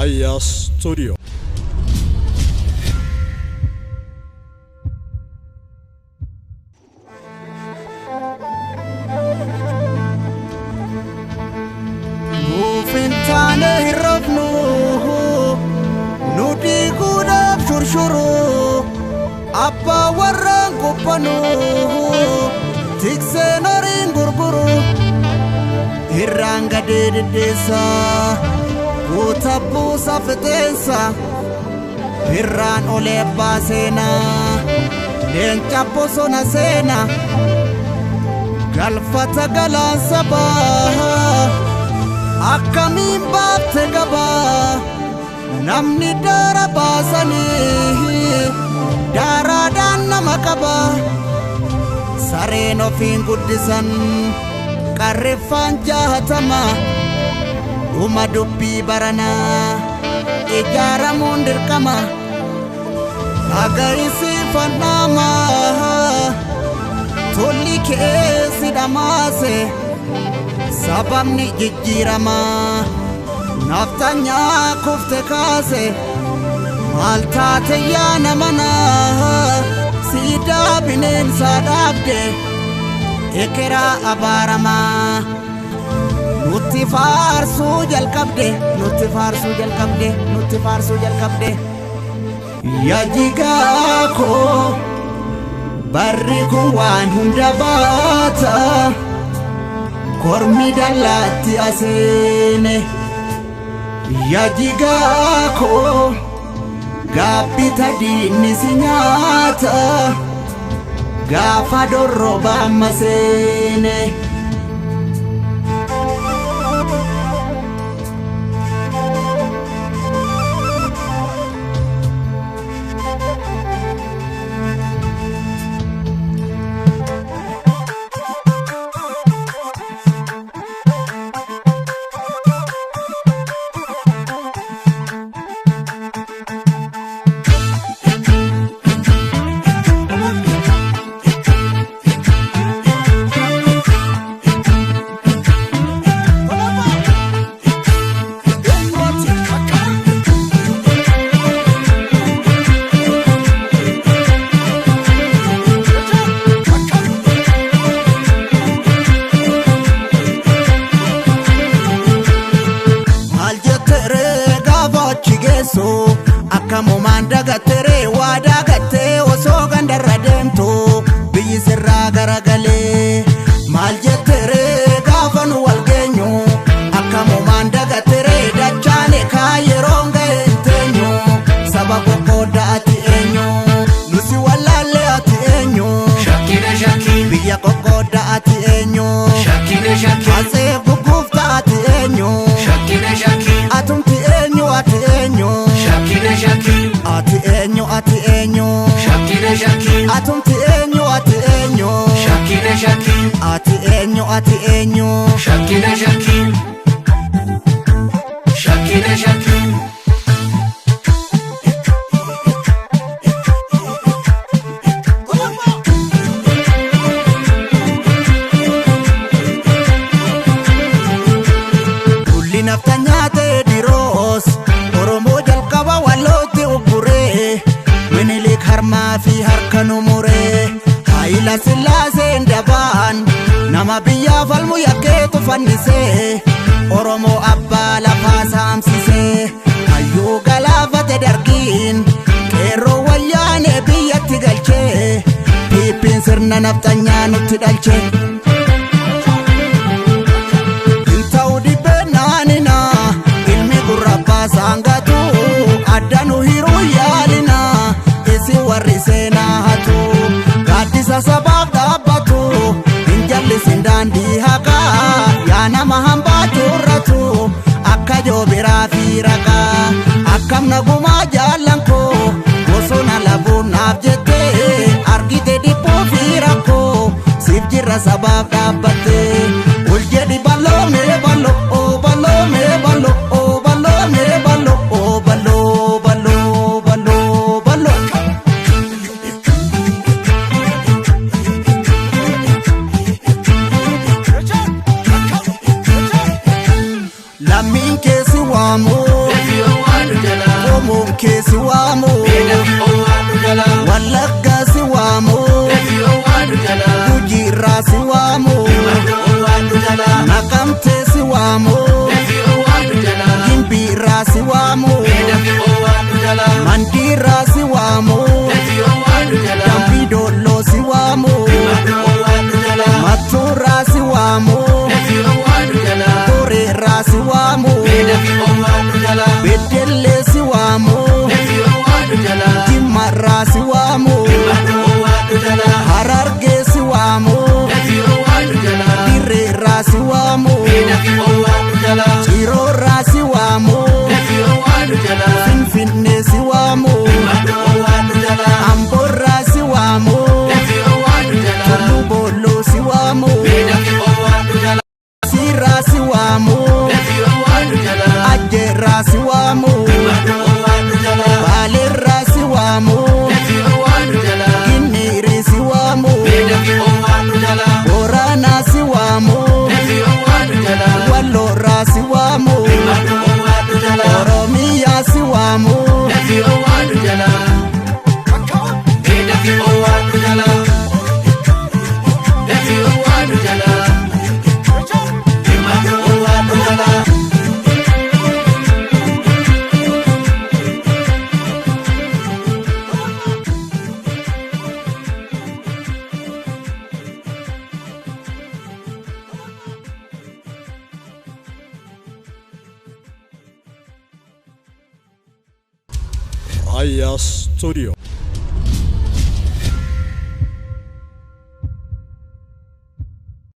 Aya Studio. Nuuf hin taane hin rafnu, nu diiguudhaaf shurshuru, abbaa warraan quphanu, tikseen horiin gurguru, irraan gadee diddeessa, guuta buusa fixeensa, irraan olee abbaa seenaa, leenca bosona seenaa, galfata galaan sabaa. Akkamiin baafte gabaa namni daara baasanii daaraadhaan nama qaba sareen ofiin guddisan qarriffaan jahatama dhuma dubbii baranaa ijaaramuun dirqama dhaga'isiifannaamaa tolli keessi dhamaase. Sababni jijjiiramaa naftanyaa kufte kaase maal taate yaa nama naa siidaa bineensaa dhaabde ekeraa abaaramaa nutti faarsuu jalqabde nutti faarsuu jalqabde nutti faarsuu jalqabde. Yaa jigaa koo barri kun waan hunda baata. Kormi dallaatti aseene yaa jigaa koo gaabbita diinni si nyaata gaafa dorroba amma seene. Maal jetteree gaafa achi geessu akkamumaan dagatteree waa dagattee osoo gandarra deemtu biyyi sirraa garagalee. Maal jetteree gaafa nu wal geenyu akkamumaan dagatteree dachaane kaa yeroon ga'e hin teenyu saba qoqqoodda ati eenyu nusi wallaallee ati eenyu Shakkina shakkii, biyya qoqqoodda ati eenyu shakkina shakkii, asee gugguufta ati eenyu. shakkina shakkii, Atumti eenyu ati eenyu shakkina shakkii, ati eenyu ati eenyu shakkina shakkii, atumti eenyu ati eenyu shakkina shakkii, ati eenyu ati eenyu shakkina shakkii, shakkina shakkii. Dulli nafta nyaate diroos Oromoo jalqaba wallootti ugguree Minilik harmaa fi harka nu muree Haayila Sillaaseen dabaan nama biyyaa falmu yakkeetu fannisee Oromoo abbaa lafaa saamsisee hayyuu galaafate dargiin qeerroo wayyaanee biyyatti galchee piippiin sirna nafxanyaa nutti dhalche. Hin ta'u dhibbee naanina ilmi gurra saangatu adda nu hiruu yaalina isin warri seenaa hatu gaaddisa sabaaf dhaabbatu hin jallisin daandii haqaa yaa nama hambaa curratu akka joobiraa fi raqaa akkam nagumaa jaallan koo bosona labuun naaf jettee argite dhiphuu fi rakkoo siif jirra sabaaf dhaabbattee ol jedhi bal'oo mee bal'oo oo bal'oo mee bal'oo oo bal'oo mee bal'oo oo bal'oo bal'oo bal'oo bal'oo. Lammiin keessi waamu If you Oromoon kee si waamu. Dafii owwaadhu jalaa. Wallaggaa si waamu. Dafii owwaadhu jalaa. Gujiirraa si waamu. Madda owwaadhu jalaa. Naqamtee si waamu. Dafii owwaadhu jalaa. Gimbiirraa si waamu. Dafii owwaadhu jalaa. Mandiirraa si waamu. Dafii owwaadhu jalaa. Dambii Doolloo si waamu. Madda owwaadhu jalaa. Mattuurraa si waamu. Dafii owwaadhu jalaa. Boreerraa si waamu. Dafii owwaadhu jalaa. Beddellee si waamu. Dafii owwaadhu jalaa. Jimmarraa si waamu. Madda owwaadhu jalaa. Harargee si waamu. Dafii owwaadhu jalaa. Dirreerraa si waamu. Dafii owwaadhu jalaa. Ciroorraa si waamu. Dafii owwaadhu jalaa. Finfinnee si waamu. Madda owwaadhu jalaa. Amboorraa si waamu. Dafii owwaadhu jalaa. Tulluu Boolloo si waamu. Dafii owwaadhu jalaa. Siirraa si waamu. Dafii owwaadhu jalaa. Ajjeerraa si waamu. Madda owwaadhu jalaa. Baaleerraa si waamu. Dafii owwaadhu jalaa. Ginniirii si waamu. Dafii owwaadhu jalaa. Booranaa si waamu. Dafii owwaadhu jalaa. Walloorraa si waamu. Madda owwaadhu jalaa. Oromiyaa si waamu. Dafii owwaadhu jalaa. Dafii owwaadhu jalaa. Dafii owwaadhu jalaa. Madda owwaadhu jalaa. Raya Studio.